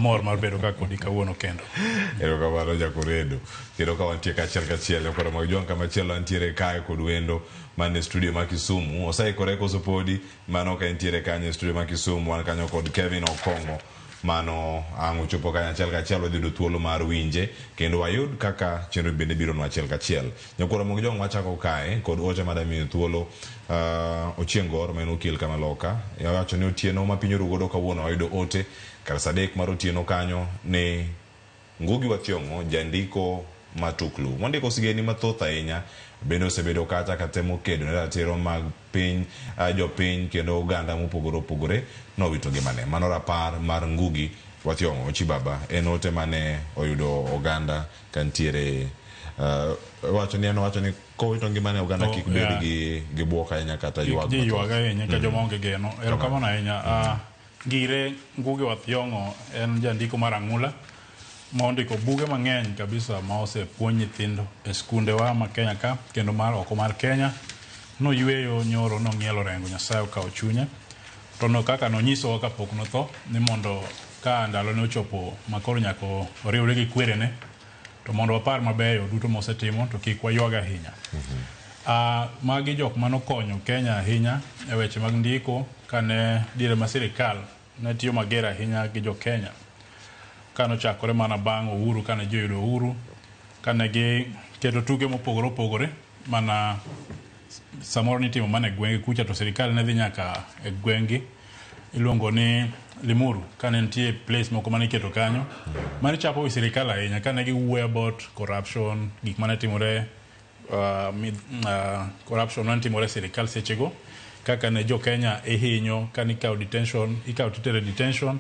Amor mar bedo ka kodi kawuono kendo. Erokamano Jakoredo. Kendo ka wantie kachiel kachiel, Nyakoro mag Jwang' kamachielo antiere kae kod wendo man e studio ma Kisumu. Oseikore koso podi? Mano ka entiere kanyo e studio ma Kisumu, wan kanyo kod Kevin Okong'o. Mano ang' ochopo kanyo achiel kachiel wadhi yudo thuolo mar winje kendo wayud kaka chenro bende bironwa achiel kachiel. Nyakwar Ramogi Jwang' wachako kae kod ote madamiyo thuolo Ochieng' Gor ma en okil Kamaloka. Owacho ni otieno ma piny oru godo kawuono wayudo ote kar saa 3 mar otieno kanyo ni Ngugi wa Thiong'o jandiko matuklu mondiko sigeni mathoth ahinya bende osebedo kacha katemo kedo ne ratiro mag piny jopiny kendo oganda mopogore opogore nowito ngimane. Mano rapar mar Ngugi wa Thiong'o. Ochi baba en ote mane oyudo oganda kantiere wacho ni en owacho ni kowito ngimane oganda kik bed gi buok ahinya kata ywag mathoth. Ywag ahinya ka joma onge geno. Erokamano ahinya. Ngire Ngugi wa Thiong'o en jandiko mar ang'ula ma ondiko buge mang'eny kabisa ma osepuonj nyithindo e skundewa ma Kenya ka kendo mar oko mar Kenya. Noyweyo nyoro nong'ielo rengo Nyasaye okawo chunye. To no kaka nonyisowa kapok notho ni mondo ka ndalone ochopo ma koro nyaka oriwre gi kwerene to mondo wapar mabeyo duto mosetimo to kik waywag ahinya. Magi jok manokonyo Kenya ahinya e weche mag ndiko kane diere ma sirikal ne tiyo mager ahinya gi jo Kenya. Kanochakore mana bang' uhuru kane ji oyudo uhuru, kane giketo tuke mopogore opogore mana samoro nitimo mana e gwenge kucha to sirikal ne dhi nyaka e gweng'gi iluongo ni Limuru kane nitie place moko mane iketo kanyo mane chapo wi sirikal ahinya kane giwuoyo about corruption gik mane timore corruption mane timore e sirikal sechego kaka ne jo Kenya ihinyo kane ikawo detention ikawo titere detention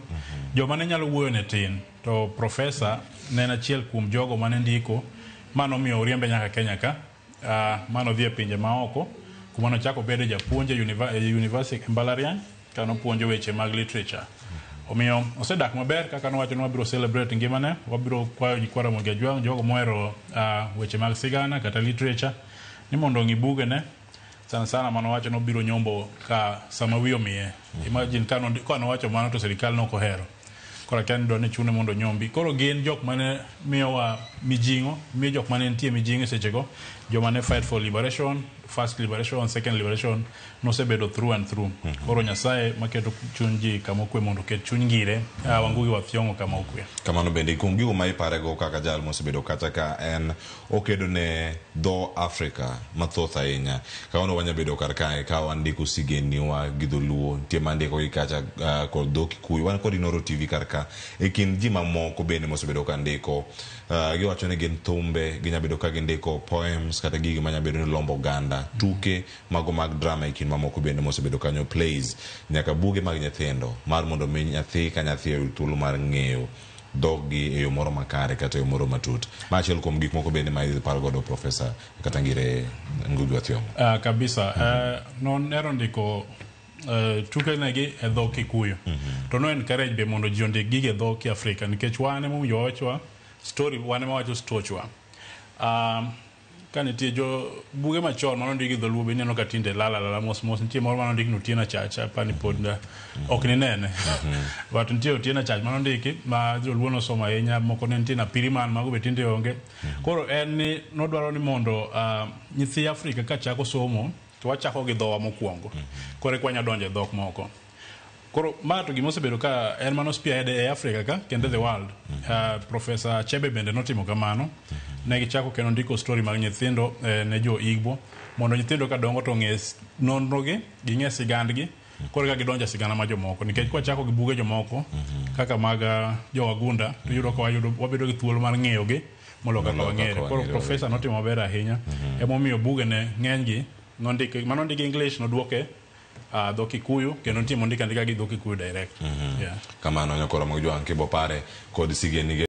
joma ne nyalo wuoyo ne tin to professor ne en achiel kuom jogo mane ndiko manomiyo oriembe nyaka Kenya ka mano dhi e pinje maoko kuma nochako bedo japuonj e university e mbalariany kanopuonjo weche mag literature. Omiyo osedak maber kaka nowacho ni wabiro celebrate ngimane, wabiro kwayo nyikwa Ramogi Ajwang' jogo mohero weche mag sigana kata literature ni mondo ong'i bugene sana sana manowacho ni obiro nyombo ka sama wiye omiye. Imagine ka nowacho mano to sirikal ne ok ohero. Koro akia ni dwa ni chune mondo onyombi. Koro gin jok mane miyowa mijing'o, miyo jok mane nitie mijing'o e sechego, joma ne fight for liberation, first liberation, second liberation, nosebedo through and through. Koro Nyasaye maketo chuny ji kama okwe mondo oket chuny Ngire, Wangugi wa Thiong'o kama okwe. Kamano bende kuom gigo ma iparego kaka jal mosebedo kata ka en okedo ne dho Afrika mathoth ahinya. Kawuono wanya bedo kar kae ka wandiko sigendniwa gi dholuo, nitie mandiko gi kacha kod dho Kikuyu. Wan kod Inooro TV kar ka. E kind ji mamoko bende mosebedo ka ndiko, giwacho ni gin thumbe, ginya bedo ka gindiko poems kata gigi manya bedo ni lombo oganda, tuke mago mag drama e kind mamoko bende mosebedo kanyo, plays, nyaka buge mag nyithindo mar mondo mi nyathi ka nyathi oyud thuolo mar ng'eyo dhoggi e yo moro makare kata e yo moro matut. Ma achiel kuom gik moko bende ma idhi par godo Professor kata Ngire Ngugi wa Thiong'o. Kabisa. Nohero ndiko tuke negi e dho Kikuyu. To no encourage be mondo ji ondik gigi e dho Kiafrika nikech wan ema owinjo wawachwa story, wan ema wacho stochwa. Ka nitie jo buge machon mane ondik gi dholuo be ineno ka tinde lal alala mos mos. Nitie moro mane ondik ni Otieno Achacha, apani pod ok ninene. But nitie Otieno Achach mane ondiki ma joluo nosomo ahinya, moko ne nitie Napiriman, mago be tinde onge. Koro en ni nodwaro ni mondo nyithi Afrika ka chako somo to wachako gi dhowa mokwongo. Koro eka wanyalo donjo e dhok moko. Koro ma to gima osebedo ka en mano spearhead e Africa ka kendo the world. Professor Achebe bende notimo kamano. Ne gichako kendo ndiko story mag nyithindo ne jo Igbo mondo nyithindo ka dongo to ong'e nonro gi, ging'e sigandgi koro ka gidonjo e sigana ma jomoko nikech kwachako gi buge jomoko kaka mag jo Wagunda to iyudo ka wayudo wabedo gi thuolo mar ng'eyo gi moloyo kaka wang'ere. Koro professor notimo maber ahinya. Emomiyo bugene ng'eny gi nondiki manondiki English noduoke dho Kikuyu kendo nitie mondik andika gi dho Kikuyu direct. Yeah. Kamano nyakoro mag Jwang' Kibo pare kod sigendni.